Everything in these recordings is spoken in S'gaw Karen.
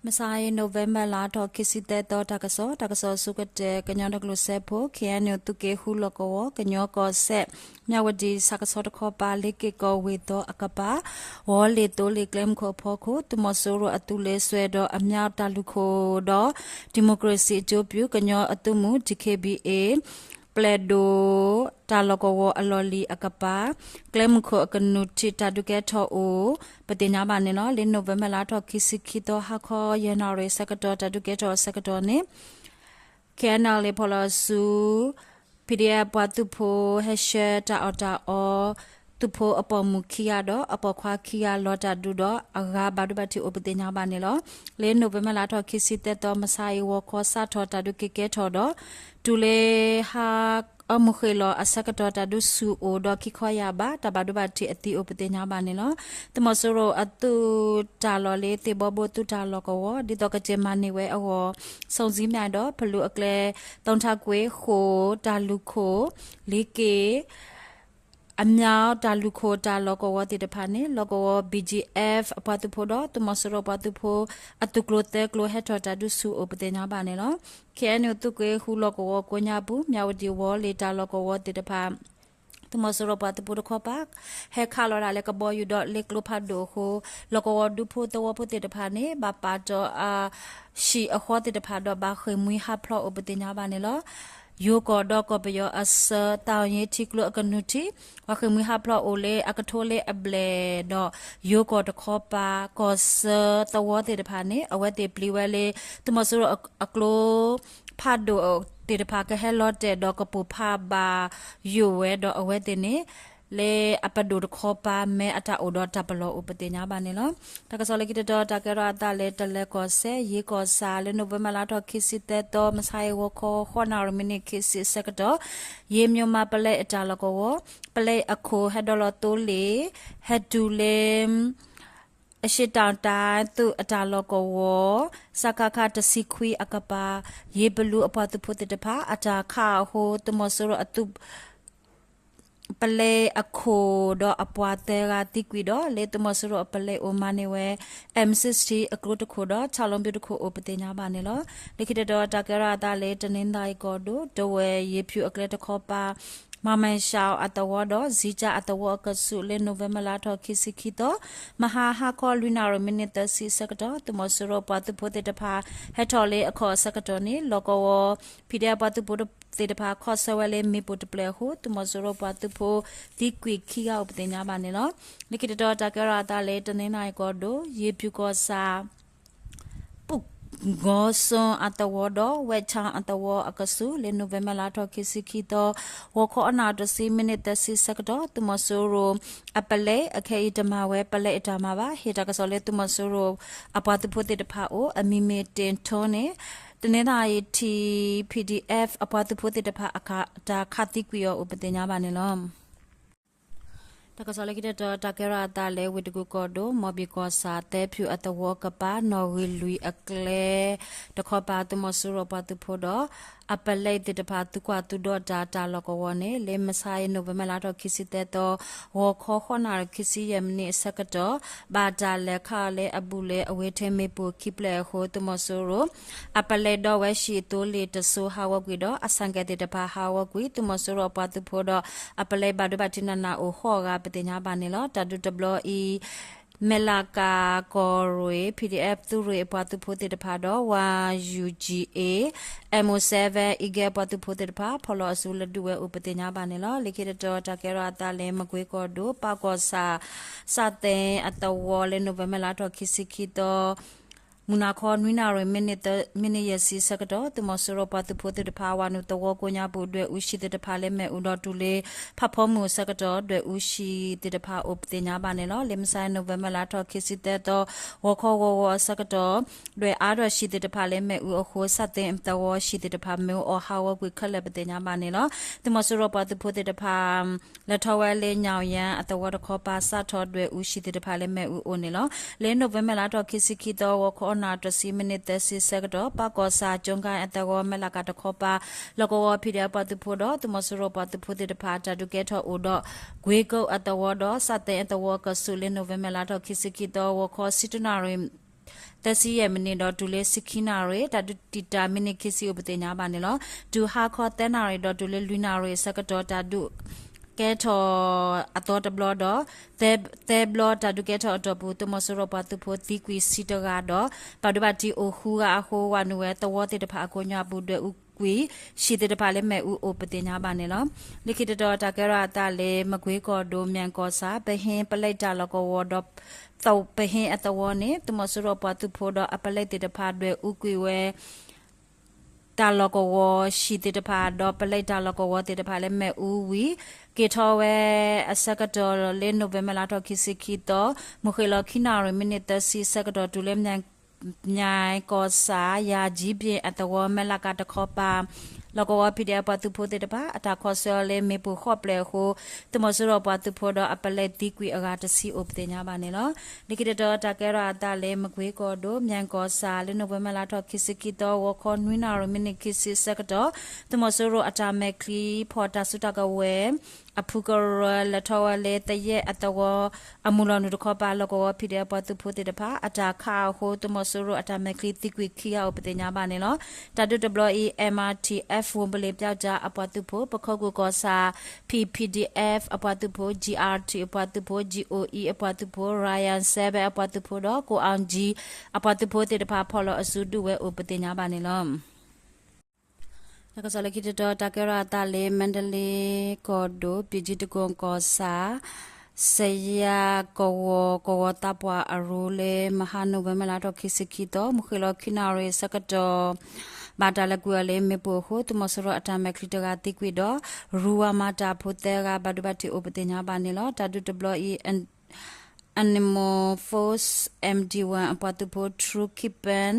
မဆါအံၤ November လါထီၣ်ခံဆံသၢသီ တၢ်ကစီၣ်, တၢ်ကစီၣ်အဆိကတၢၢ် ကညီတၢ်ကျိၣ်စဲဖိ ခ့ၣ်အဲၣ်ယူၣ် သုးက့ဃု လီၢ်ကဝီၤ, ကညီကီၢ်စဲၣ် မၠၣ်ဝတံၣ် ဆၣ်ကဆီတခီပၤ, လ့က့ၣ်ကီၢ်ဝ့ၢ်သီအကပၤ ဝီၤလ့ၣ်သိလ့ၣ်ကျဲမုၢ်ခိၣ်အဖီခိၣ် သုးမီၤစိရိၤအသုးလၢစွဲဒီးအမၠၣ်တၢ်လူၢ်ခိၣ်ဒီး ဒံၣ်မိၣ်ကရ့ၣ်စံၣ်အကၠိပူၤ ကညီအသုးမုၢ် DKBA ပျဲၢ်ဒိၣ် တၢ်လီၢ်ကဝီၤအလီၢ်လံၤအကပၤ ကျဲမုၢ်ခိၣ်အကနုၢ်ထံး တၢ်ဒုးကဲထီၣ်အိၣ် ပသ့ၣ်ညါဘၣ်န့ၣ်လီၤ. လၢ November လါထီၣ်ခံဆံခံသီ ဟါခီယဲၢ်နၣ်ရံၣ်အဆၢကတီၢ် တၢ်ဒုးကဲထီၣ်အဆၢကတီၢ်န့ၣ် KNLA ဖီၣ်လီၤအစု PDF ပှၤသုးဖိ ဟဲဆှၢတၢ်အီၣ်တၢ်အီ သုးဖိအပိာ်မုၣ်ခံဂၤဒီး အပိာ်ခွါခံဂၤ လီၤတၢ်ဒုးဒီး အဂၤဘၣ်ဒိဘၣ်ထံးအိၣ် ပသ့ၣ်ညါဘၣ်န့ၣ်လီၤ. လၢ November လါထီၣ်ခံဆံသၢသီ မဆါအံၤ ဂီၤခီစးထီၣ် တၢ်ဒုးက့ၤကဲထီၣ်ဒီး တုၤလၢဟါအမုၢ်ဃ့ၢ်လီၤအဆၢကတီၢ် တၢ်ဒုးဆူၣ်အိၣ်ဒီးခံခီယာ်ဘး တၢ်ဘၣ်ဒိဘၣ်ထံးအသံအိၣ် ပသ့ၣ်ညါဘၣ်န့ၣ်လီၤ. သုးမီၤစိရိၤအသုးတၢ်လီၢ်လၢ သ့ၣ်ဘီဘိသုးတၢ်လီၢ်ကဝီၤ ဒ်သိးကစၢၢ်မၤန့ၢ်ဝဲအဂီၢ် စုံစံမဲဒီး ဖလူးအကျဲ သုးထးကွ့ၢ် ဃိာ်တၢ်လူၢ်ခိၣ် လ့က့ၣ် အမၠၣ်တၢ်လူၢ်ခိၣ်တၢ်လီၢ်ကဝီၤသ့ၣ်တဖၣ်န့ၣ် လီၢ်ကဝီၤ BGF အပှၤသုးဖိဒီး သုးမီၤစိရိၤပှၤသုးဖိ အသုးကျိၤသၢကျိၤ ဟဲထီၣ်တၢ်ဒုးဆူၣ်အိၣ် ပသ့ၣ်ညါဘၣ်န့ၣ်လီၤ. KNU သုးက့ဃု လီၢ်ကဝီၤကိးညါပူၤ မၠၣ်ဝတံၣ် ဝီၤလ့ၣ်တၢ်လီၢ်ကဝီၤသ့ၣ်တဖၣ် သုးမီၤစိရိၤပှၤသုးဖိတခီပၤ ဟဲခးလီၤဒၣ်လၢကဘီယူၤဒီး လ့ကျိဖးဒိၣ်အဃိ လီၢ်ကဝီၤဒူဖိသဝီဖိသ့ၣ်တဖၣ်န့ၣ် ဘၣ်ပာ်တ့ၢ်အ ဟံၣ်အဃီသ့ၣ်တဖၣ်ဒီး ဘၣ်ဃ့ၢ်မှံဟးဖျိးအိၣ် ပသ့ၣ်ညါဘၣ်န့ၣ်လီၤ. ယိၤကီၢ်ဒီးကီၢ်ပယီၤအစၢ သၣ်ယ့ထံကျိအကနုၢ်ထံး ဘၣ်ဃ့ၢ်မှံဟးဖျိးအိၣ်လၢအကထိလၢအဘျဲၣ်ဒီး ယိၤကီၢ်တခီပၤ ကီၢ်စၢသဝီသ့ၣ်တဖၣ်န့ၣ် အဝဲသ့ၣ်ပျံၤဝဲလၢ သုးမီၤစိရိၤအကျိ ဖးဒိၣ်သ့ၣ်တဖၣ် ကဟဲလီၤတဲာ်ဒီးကပိာ်ဖးဘၣ်ယိၣ်ဝဲဒီး အဝဲသ့ၣ်န့ၣ် လၢအပဒိၣ်တခီပၤ မ့ၢ်အတၢ်အိၣ်ဒီးတၢ်ပလီၢ်အိၣ် ပသ့ၣ်ညါဘၣ်န့ၣ်လီၤ. တၢ်ကစီၣ်လၢခံတတီၤ တၢ်ကဲထီၣ်အသးလၢ တလၢၤကီၢ်စဲၣ် ယ့ကီၢ်ဆၣ် လၢ November လါထီၣ်ခံဆံသၢသီ မဆါအံၤ ဂီၤခီ ဃိးနၣ်ရံၣ် မံးနံး ခံဆံအဆၢကတီၢ် ယ့မၠိမၤပလဲအတၢ်လီၢ်ကဝီၤ ပလဲအခိၣ် ဟဲဒီလီၤသိလ့ၣ် ဟဲတုၤလၢ အရှေ့တောင်တိုင်း သုးအတၢ်လီၢ်ကဝီၤ စကခ တဆံခွံအကပၤ ယ့ပလူအပှၤသုးဖိသ့ၣ်တဖၣ် အတၢ်ခးအဃိ သုးမီၤစိရိၤအသုး ပလဲအခိၣ်ဒီးအပှၤသၢဂၤသံကွံာ်ဒီး လၢသုးမီၤစိရိၤအပလဲအိၣ်မၤန့ၢ်ဝဲ M sixty အကျိတခိၣ်ဒီး ဆၣ်လိဘျုးတခိၣ်အိၣ် ပသ့ၣ်ညါဘၣ်န့ၣ်လီၤ. လၢခံတတီၤ တၢ်ကဲထီၣ်အသးလၢ တနီသရံၣ်ကီၢ်ဒိၣ် တဝဲၢ်ယ့ဖၠူၣ်အကျဲတခီပၤ မၤမဲၣ်ရှၣ်အသဝီဒီး စံကၠၣ်အသဝီအကဆူး လၢ November လါထီၣ်ခံဆံခံသီ မဟါဟါခီ လွံၢ်နၣ်ရံၣ် မံးနံး သၢဆံအဆၢကတီၢ် သုးမီၤစိရိၤပှၤသုးဖိသ့ၣ်တဖၣ် ဟဲထီၣ်လၢအခီၣ်အဆၢကတီၢ်န့ၣ် လီၢ်ကဝီၤ PDF ပှၤသုးဖိသ့ၣ်တဖၣ် ခီၣ်ဆၢဝဲလၢမ့ၣ်ပိၢ်တဖျၢၣ်အဃိ သုးမီၤစိရိၤပှၤသုးဖိသံကွံာ်ခံဂၤအိၣ် ပသ့ၣ်ညါဘၣ်န့ၣ်လီၤ. လၢခံတတီၤ တၢ်ကဲထီၣ်အသးလၢ တနီသရံၣ်ကီၢ်ဒိၣ် ယ့ဖၠူၣ်ကီၢ်ဆၣ် ပူၤကီၤစိအသဝီဒီး ဝဲၢ်ဆၣ်အသဝီအကဆူး လၢ November လါထီၣ်ခံဆံခံသီ ဂီၤခီအနၣ်တဆံ မံးနံး သၢဆံအဆၢကတီၢ် သုးမီၤစိရိၤ အပလဲ အခဲအံၤတမၤဝဲပလဲအတၢ်မၤဘၣ် ဟ့ၣ်တၢ်ကစီၣ်လၢသုးမီၤစိရိၤအပှၤသုးဖိသ့ၣ်တဖၣ်အိၣ် အမံၤမ့ၢ်တ့ၢ်ထိန့ၣ် တနီသရံၣ်ထံး PDF အပှၤသုးဖိသ့ၣ်တဖၣ် အတၢ်ခးသံကွံာ်အီၤအိၣ် ပသ့ၣ်ညါဘၣ်န့ၣ်လီၤ. တၢ်ကစီၣ်လၢခံတတီၤ တၢ်ကဲထီၣ်အသးလၢ ဝ့ၢ်တကူၣ်ကီၢ်ဒိၣ် မီၣ်ဘံၣ်ကီၢ်ဆၣ် သၢဖၠူၣ်အသဝီကပၤ နီၣ်ဂံၢ်လွံၢ်အကျဲတခီပၤ သုးမီၤစိရိၤပှၤသုးဖိဒီး အပလဲသ့ၣ်တဖၣ် သုးကွၢ်သုးဒီးတၢ် တၢ်လီၢ်ကဝီၤန့ၣ် လၢမဆါအံၤ November လါထီၣ်ခံဆံသၢသီ ဂီၤခီ ဃိးနၣ်ရံၣ် ခံဆံယဲၢ်မံးနံးအဆၢကတီၢ် ဘၣ်တၢ်လဲၤခးအီၤလၢအဘူးလၢအဝ့ၢ်ထဲမ့ၣ်ပိၢ်ခံဖျၢၣ်အဃိ သုးမီၤစိရိၤ အပလဲဒီးဝဲၢ်ဆံၣ်အသိလ့ၣ်တစိၤဟးဂီၤကွံာ်ဒီး အဆၣ်ကဲသ့ၣ်တဖၣ်ဟးဂီၤကွံာ် သုးမီၤစိရိၤအပှၤသုးဖိဒီး အပလဲဘၣ်ဒိဘၣ်ထံးနးနးအိၣ်ဃိးဂၤ ပသ့ၣ်ညါဘၣ်န့ၣ်လီၤ. တၢ်ဒုးတဘျီအံၤ မဲၢ်လးကၤကီၢ်ရ့ၣ် PDF သုးရ့ၣ်အပှၤသုးဖိသ့ၣ်တဖၣ်ဒီး ဝါ UGA MO seven Eagle အပှၤသုးဖိသ့ၣ်တဖၣ် ဖီၣ်လီၤအစုလၢဒုးဝဲအိၣ် ပသ့ၣ်ညါဘၣ်န့ၣ်လီၤ. လၢခံတတီၤ တၢ်ကဲထီၣ်အသးလၢ မကွ့ကီၢ်ဒိၣ် ပၢ်ကီၢ်ဆၣ် စၣ်သ့အသဝီလၢ November လါထီၣ်ခံဆံခံသီ မုၢ်နၤခီ နွံနၣ်ရံၣ် မံးနံး ယဲၢ်ဆံအဆၢကတီၢ် သုးမီၤစိရိၤပှၤသုးဖိသ့ၣ်တဖၣ် ဝၤနုာ်သဝီကိးညါပူၤ ဒွဲၣ်အူဆံၣ်သ့ၣ်တဖၣ်လၢမ့ၣ်အူဒီးတုၤလၢ ဖးဖီမုၢ်အဆၢကတီၢ် ဒွဲၣ်အူဆံၣ်သ့ၣ်တဖၣ်အိၣ် ပသ့ၣ်ညါဘၣ်န့ၣ်လီၤ. လၢမဆါ November လါထီၣ်ခံဆံသၢသီ ဂီၤခီဂီၤဂီၤအဆၢကတီၢ် ဒွဲၣ်အါထီၣ်ဆံၣ်သ့ၣ်တဖၣ်လၢမ့ၣ်အူအဃိ စၣ်သ့အသဝီဆံၣ်သ့ၣ်တဖၣ် မ့ၣ်အူအီၣ်ဟးဂီၤကွံာ်ခဲလၢာ် ပသ့ၣ်ညါဘၣ်န့ၣ်လီၤ. သုးမီၤစိရိၤပှၤသုးဖိသ့ၣ်တဖၣ် လဲၤထီၣ်ဝဲလၢ ညၣ်ယၣ်အသဝီတခီပၤ စးထီၣ်ဒွဲၣ်အူဆံၣ်သ့ၣ်တဖၣ်လၢမ့ၣ်အူအိၣ်န့ၣ်လီၤ. လၢ November လါထီၣ်ခံဆံခံသီ ဂီၤခီအနၣ်တဆံ မံးနံး သၢဆံအဆၢကတီၢ် ပၢ်ကီၢ်ဆၣ် ကၠိကၣ်အသဝီ မဲၢ်လးကၤတခီပၤ လီၢ်ကဝီၤ PDF ပှၤသုးဖိဒီး သုးမီၤစိရိၤပှၤသုးဖိသ့ၣ်တဖၣ် တၢ်ဒုးကဲထီၣ်အိၣ်ဒီး ကွ့ကိၣ်အသဝီဒီး စၣ်သ့အသဝီအကဆူး လၢ November လါထီၣ်ခံဆံခံသီ ဂီၤခီ ဆံတၢနၣ်ရံၣ် သၢဆံယဲၢ်မံးနံးဒီးတုၤလၢဆံခံနၣ်ရံၣ် တၢ်ဒုးတံာ်တာ်မံးနံးခံဆံအိၣ်ပသ့ၣ်ညါဘၣ်န့ၣ်လီၤ. တုၤဟါခီသၢနၣ်ရံၣ်ဒီးတုၤလၢလွံၢ်နၣ်ရံၣ်အဆၢကတီၢ် တၢ်ဒုးကဲထီၣ်အသီတဘျီဒီး သၢဘျီတၢ်ဒုးကဲထီၣ်အတီၢ်ပူၤ သုးမီၤစိရိၤပှၤသုးဖိသံကွံာ်ဆံတဂၤဒီး ဘၣ်ဒိဘၣ်ထံးအိၣ်ဃုဂၤအဃိ ဝၤနုာ်ဝဲသဝီသ့ၣ်တဖၣ်အကိးညါအပူၤ ဒွဲၣ်အူကွံာ် ဟံၣ်သ့ၣ်တဖၣ်လၢမ့ၣ်အူအိၣ်ပသ့ၣ်ညါဘၣ်န့ၣ်လီၤ. လၢခံတတီၤတၢ်ကဲထီၣ်အသးလၢ မကွ့ကီၢ်ဒိၣ် မၠဲၣ်ကီၢ်ဆၣ် ပဟ့ပလဲတၢ်လီၢ်ကဝီၤဒီး ပဟ့အသဝီန့ၣ် သုးမီၤစိရိၤပှၤသုးဖိဒီးအပလဲသ့ၣ်တဖၣ်ဒွဲၣ်အူကွံာ်ဝဲ တၢ်လီၢ်ကဝီၤဟံၣ်သ့ၣ်တဖၣ်ဒီး ပလဲတၢ်လီၢ်ကဝီၤသ့ၣ်တဖၣ်လၢမ့ၣ်အူဝံၤ က့ၤထီၣ်ဝဲအဆၢကတီၢ်လၢ နိၣ်ဝ့ဘၢၣ်လါထီၣ်ခံဆံခံသီ မုၢ်ဃ့ၢ်လီၤခံနၣ်ရံၣ်မံးနံးသၢဆံအဆၢကတီၢ် တုၤလၢ မၠဲၣ်ကီၢ်ဆၣ် ယၤကၠံဘ့ၣ်အသဝီ မဲၣ်လးကးတခီပၤ လီၢ်ကဝီၤ ပီၣ်ဒဲၣ် ပှၤသုးဖိသ့ၣ်တဖၣ် အတၢ်ခီဆၢအီၤလၢမ့ၣ်ပိၢ်ဃိးဖျၢၣ်အဃိ သုးမီၤစိရိၤပှၤသုးဖိဒီးအပလဲသံကွံာ်အဂၤတဆံအိၣ်ပသ့ၣ်ညါဘၣ်န့ၣ်လီၤ. လၢခံတတီၤတၢ်ကဲထီၣ်အသးလၢ မကွ့ကီၢ်ဒိၣ် မၠဲၣ်ကီၢ်ဆၣ် လၢနိၣ်ဝ့ဘၢၣ်လါထီၣ်ခံဆံခံသီ ဂီၤခီနွံနၣ်ရံၣ်မံးနံးခံဆံအဆၢကတီၢ် သုးမီၤစိရိၤအတၢ်မဲာ်ချံဖီၣ်တၢ်စုတၢ်ကဝဲၤ အဖုကရၢလဲၤထီၣ်ဝဲလၢသယဲၢ်အသဝီ အမုၢ်လီၤနုာ်တခီပၤ လီၢ်ကဝီၤ ပီၣ်ဒဲၣ် ပှၤသုးဖိသ့ၣ်တဖၣ် အတၢ်ခးအဃိ သုးမီၤစိရိၤအတၢ်မဲာ်ချံသံကွံာ်ခံဂၤအိၣ်ပသ့ၣ်ညါဘၣ်န့ၣ်လီၤ. တၢ်ဒုးတဘျီအံၤ MRTF ဝ့ၢ်ဘလ့ၣ်ပျောက်ကျား အပှၤသုးဖိ ပခိၣ်ကူၣ်ကီၢ်ဆၣ် P PDF အပှၤသုးဖိ GRT အပှၤသုးဖိ GOE အပှၤသုးဖိ Rayon seven အပှၤသုးဖိဒီး ကိုးအောင်ကြီး အပှၤသုးဖိသ့ၣ်တဖၣ် ဖီၣ်လီၤအစုဒုးဝဲအိၣ်ပသ့ၣ်ညါဘၣ်န့ၣ်လီၤ. တၢ်ကစီၣ်လၢခံတတီၤ တၢ်ကဲထီၣ်အသးလၢ မါဒလ့ကီၢ်ဒိၣ် ပၠ့ၣ်ကၠံတကိၣ်ကီၢ်ဆၣ် စယါကဝီၤ ကဝီၤသးပှၢ်အရူလၢ မဟါနိၣ်ဝ့ဘၢၣ်လါထီၣ်ခံဆံခံသီ မုၢ်ဃ့ၢ်လီၤခံနၣ်ရံၣ်အဆၢကတီၢ် ဘၣ်တၢ်လဲၤကွံာ်အီၤလၢမ့ၣ်ပိၢ်အဃိ သုးမီၤစိရိၤအတၢ်မဲာ်ချံတဂၤသံကွံာ်ဒီး ရူဝါမၤတၢ်ဖိသၢဂၤ ဘၣ်ဒိဘၣ်ထံးအိၣ်ပသ့ၣ်ညါဘၣ်န့ၣ်လီၤ. တၢ်ဒုးတဘျီအံၤ Animal Force MD one အပှၤသုးဖိ True Keeping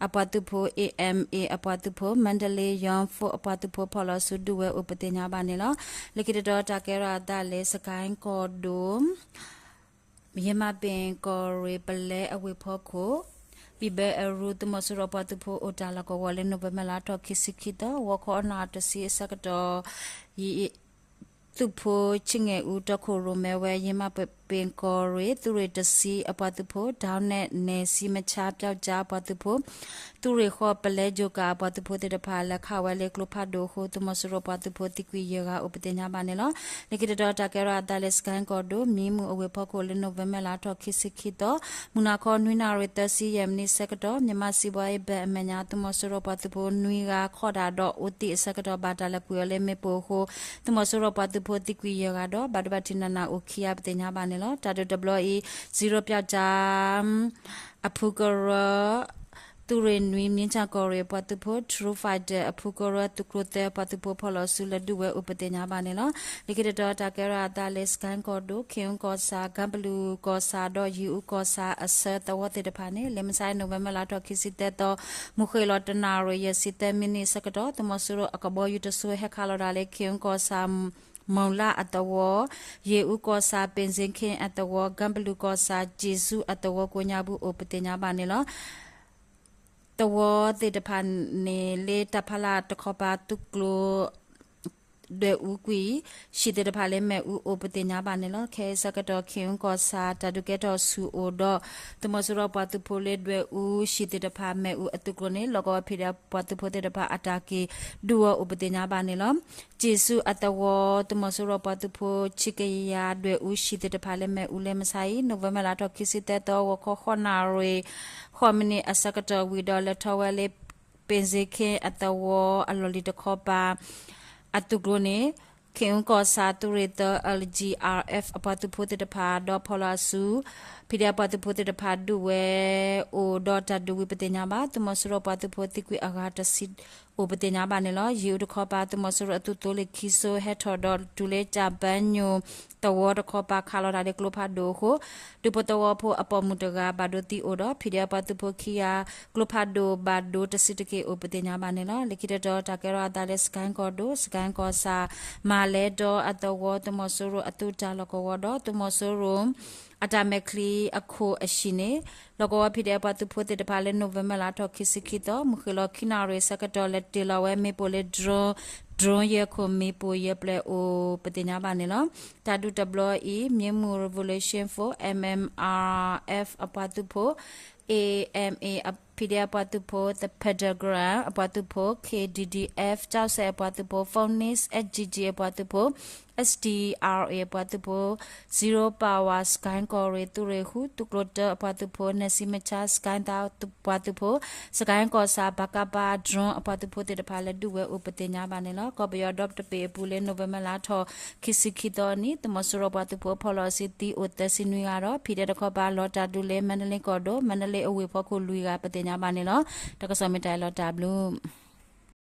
အပှၤသုးဖိ A M A အပှၤသုးဖိ Mandalay Young Force အပှၤသုးဖိ ဖီၣ်လီၤစုဒုးဝဲအိၣ်ပသ့ၣ်ညါဘၣ်န့ၣ်လီၤ. လၢခံတတီၤတၢ်ကဲထီၣ်အသးလၢ စကဲၣ်ကီၢ်ဒိၣ် ယမၤပ့ၣ်ကီၢ်ရ့ၣ်ပလဲအဝ့ၢ်ဖီခိၣ် ပံၣ်ဘၢအရူ သုးမီၤစိရိၤပှၤသုးဖိအိၣ်တၢ်လီၢ်ကဝီၤလၢ နိၣ်ဝ့ဘၢၣ်လါထီၣ်ခံဆံခံသီ ဂီၤခီနၣ်ရံၣ်တဆံအဆၢကတီၢ် သုးဖိဆံးငဲၣ်အူတီခိၣ်ရိၣ်မဲဝဲ ယမၤပ့ၣ်ကီၢ်ရ့ၣ် သုးရ့ၣ်တဆံအပှၤသုးဖိ ဒၣ်နဲၣ်နဲၣ်စံမဆါ ပျောက်ကျား အပှၤသုးဖိ သုးရ့ၣ်ဃီပလဲကၠိကၤအပှၤသုးဖိသ့ၣ်တဖၣ် လဲၤခးဝဲလၢကျိဖးဒိၣ်အဃိ သုးမီၤစိရိၤပှၤသုးဖိသံကွံာ်ယဲၢ်ဂၤအိၣ်ပသ့ၣ်ညါဘၣ်န့ၣ်လီၤ. လၢခံတတီၤတၢ်ကဲထီၣ်အသးလၢ စကဲၣ်ကီၢ်ဒိၣ် မံမုၢ်အဝ့ၢ်ဖီခိၣ်လၢ နိၣ်ဝ့ဘၢၣ်လါထီၣ်ခံဆံခံသီ မုၢ်နၤခီနွံနၣ်ရံၣ်သၢဆံယဲၢ်မံးနံးဆၢကတီၢ် မြန်မာ့စီးပွားရေးဘဏ်အမဲာ်ညါ သုးမီၤစိရိၤပှၤသုးဖိနွံဂၤခီၣ်ဒၣ်ဒီးအိၣ်သံအဆၢကတီၢ် ဘၣ်တၢ်လဲၤကွံာ်အီၤလၢမ့ၣ်ပိၢ်အဃိ သုးမီၤစိရိၤပှၤသုးဖိသံကွံာ်ယဲၢ်ဂၤဒီး ဘၣ်ဒိဘၣ်ထံးနးနးအိၣ်ခံဂၤပသ့ၣ်ညါဘၣ်န့ၣ်လီၤ. တၢ်ဒုးတဘျီအံၤ zero ပျောက်ကျား အဖုကရၢ သုးရ့ၣ်နွံ မြင်းခြံကီၢ်ရ့ၣ်အပှၤသုးဖိ True Fighter အဖုကရၢ သုးကျိၤသၢအပှၤသုးဖိ ဖီၣ်လီၤစုလဲၤဒုးဝဲအိၣ်ပသ့ၣ်ညါဘၣ်န့ၣ်လီၤ. လၢခံတတီၤတၢ်ကဲထီၣ်အသးလၢ စကဲၣ်ကီၢ်ဒိၣ် ခ့ၣ်အူကီၢ်ဆၣ် ကၢ်ဘလူးကီၢ်ဆၣ်ဒီးယ့ၣ်အူကီၢ်ဆၣ်အဆၢသဝီသ့ၣ်တဖၣ်န့ၣ် လၢမုၢ်ဆါအံၤ နိၣ်ဝ့ဘၢၣ်လါထီၣ်ခံဆံသၢသီ မုၢ်ဃ့ၢ်လီၤတနၣ်ရံၣ်ယဲၢ်ဆံသၢမံးနံးအဆၢကတီၢ် သုးမီၤစိရိၤအကဘီယူၤတစိၤဟဲခးလီၤတၢ်လၢ ခ့ၣ်အူကီၢ်ဆၣ် မုၢ်လၢ်အသဝီ ယ့ၣ်အူကီၢ်ဆၣ် ပ့ၣ်စ့ခ့အသဝီ ကၢ်ဘလူးကီၢ်ဆၣ် ကၠ့ၣ်ဆူအသဝီကိးညါပူၤအိၣ်ပသ့ၣ်ညါဘၣ်န့ၣ်လီၤ. သဝီသ့ၣ်တဖၣ်န့ၣ် လၢတၢ်ဖးလၢ်တခီပၤသုးကျိၤ ဒွဲၣ်အူကွံာ် ဟံၣ်သ့ၣ်တဖၣ်လၢမ့ၣ်အူအိၣ်ပသ့ၣ်ညါဘၣ်န့ၣ်လီၤ. ခဲအံၤဆၢကတီၢ် ခ့ၣ်အူကီၢ်ဆၣ် တၢ်ဒုးကဲထီၣ်ဆူၣ်အိၣ်ဒီး သုးမီၤစိရိၤပှၤသုးဖိလၢဒွဲၣ်အူဟံၣ်သ့ၣ်တဖၣ်မ့ၣ်အူအသုးကျိၤန့ၣ် လီၢ်ကဝီၤ PDF ပှၤသုးဖိသ့ၣ်တဖၣ် အတၢ်က့ၤဒုးဝဲအိၣ်ပသ့ၣ်ညါဘၣ်န့ၣ်လီၤ. ကၠ့ၣ်ဆူအသဝီ သုးမီၤစိရိၤပှၤသုးဖိ ဆံကယၤဒွဲၣ်အူဟံၣ်သ့ၣ်တဖၣ်လၢမ့ၣ်အူလၢမုၢ်ဆါအံၤ နိၣ်ဝ့ဘၢၣ်လါထီၣ်ခံဆံသၢသီ ဂီၤခီဃိးနၣ်ရံၣ် ဃိးမံးနံးအဆၢကတီၢ်ဝံၤဒီး လဲၤထီၣ်ဝဲလၢ ပ့ၣ်စ့ခ့အသဝီအလီၢ်လံၤတခီပၤ အသုးကျိၤန့ၣ် ခ့ၣ်အူကီၢ်ဆၣ်သုးရ့ၣ်သၢ LGRF အပှၤသုးဖိသ့ၣ်တဖၣ် ဒီးဖီၣ်လီၤအစု PDF ပှၤသုးဖိသ့ၣ်တဖၣ်ဒုးဝဲအိၣ်ဒီးတၢ်ဒုးဝံၤပသ့ၣ်ညါဘၣ် သုးမီၤစိရိၤပှၤသုးဖိသံကွံာ်အဂၤတဆံ အိၣ်ပသ့ၣ်ညါဘၣ်န့ၣ်လီၤ. ယ့ၣ်အူတခီပၤ သုးမီၤစိရိၤအသုးသိလ့ၣ်ခံစိဟဲထီၣ်ဒီးတုၤလၢကၠၣ်ပၢညိၣ်သဝီတခီပၤ ခးလီၤတၢ်လၢကျိဖးဒိၣ်အဃိ ဒူဖိသဝီဖိအပိာ်မုၣ်တဂၤဘၣ်ဒိသံအိၣ်ဒီး PDF ပှၤသုးဖိခံဂၤ ကျိဖးဒိၣ်ဘၣ်ဒိတဆံတက့ၢ်အိၣ်ပသ့ၣ်ညါဘၣ်န့ၣ်လီၤ. လၢခံတတီၤတၢ်ကဲထီၣ်အသးလၢ စကဲၣ်ကီၢ်ဒိၣ် စကဲၣ်ကီၢ်ဆၣ် မၤလဲၣ်ဒီအသဝီ သုးမီၤစိရိၤအသုးတၢ်လီၢ်ကဝီၤဒီး သုးမီၤစိရိၤ အတၢ်မဲာ်ချံအခိၣ်အဟံၣ်န့ၣ် လီၢ်ကဝီၤ PDF ပှၤသုးဖိသ့ၣ်တဖၣ်လၢ နိၣ်ဝ့ဘၢၣ်လါထီၣ်ခံဆံခံသီ မုၢ်ဃ့ၢ်လီၤခံနၣ်ရံၣ်အဆၢကတီၢ် လဲၤတ့ၢ်လီၤဝဲမ့ၣ်ပိၢ်လၢ drone, drone ယဲၢ်ခိၣ်မ့ၣ်ပိၢ်ယဲၢ်ဖျၢၣ်အိၣ်ပသ့ၣ်ညါဘၣ်န့ၣ်လီၤ. တၢ်ဒုးတဘျီအံၤ မံမုၢ် Revolution Force, M M R F အပှၤသုးဖိ A M A PDF အပှၤသုးဖိ, the Pentagram အပှၤသုးဖိ, K D D F ကၠီၣ်စဲၣ်အပှၤသုးဖိ, Phoenix S G G အပှၤသုးဖိ, S D R A အပှၤသုးဖိ, Zero Power စကဲကီၢ်ရ့ၣ်သုးရ့ၣ်ဃု သုးကျိၤတၢအပှၤသုးဖိ, နစံမဆါ စကဲသးပှၤသုးဖိ, စကဲကီၢ်ဆၣ် ပကပ drone အပှၤသုးဖိသ့ၣ်တဖၣ်လဲၤဒုးဝဲအိၣ်ပသ့ၣ်ညါဘၣ်န့ၣ်လီၤ. ကီၢ်ပယီၤဒီတဘ့ၣ်အပူၤလၢ November လါထီၣ်ခံဆံခံသီအနံၤ သုးမီၤစိရိၤပှၤသုးဖိအဖီလာ်အစုသံအိၣ်သၢဆံနွံဂၤဒီး ဖံးဒဲးတခီပၤလီၤတၢ်ဒုးလၢ မါဒလ့ကီၢ်ဒိၣ် မါဒလ့အဝ့ၢ်ဖီခိၣ်လွံၢ်ဂၤပသ့ၣ်ညါဘၣ်န့ၣ်လီၤ. တၢ်ကစီၣ်မ့ၢ်တၢ်အံၤလီၤ တၢ်ဘျုး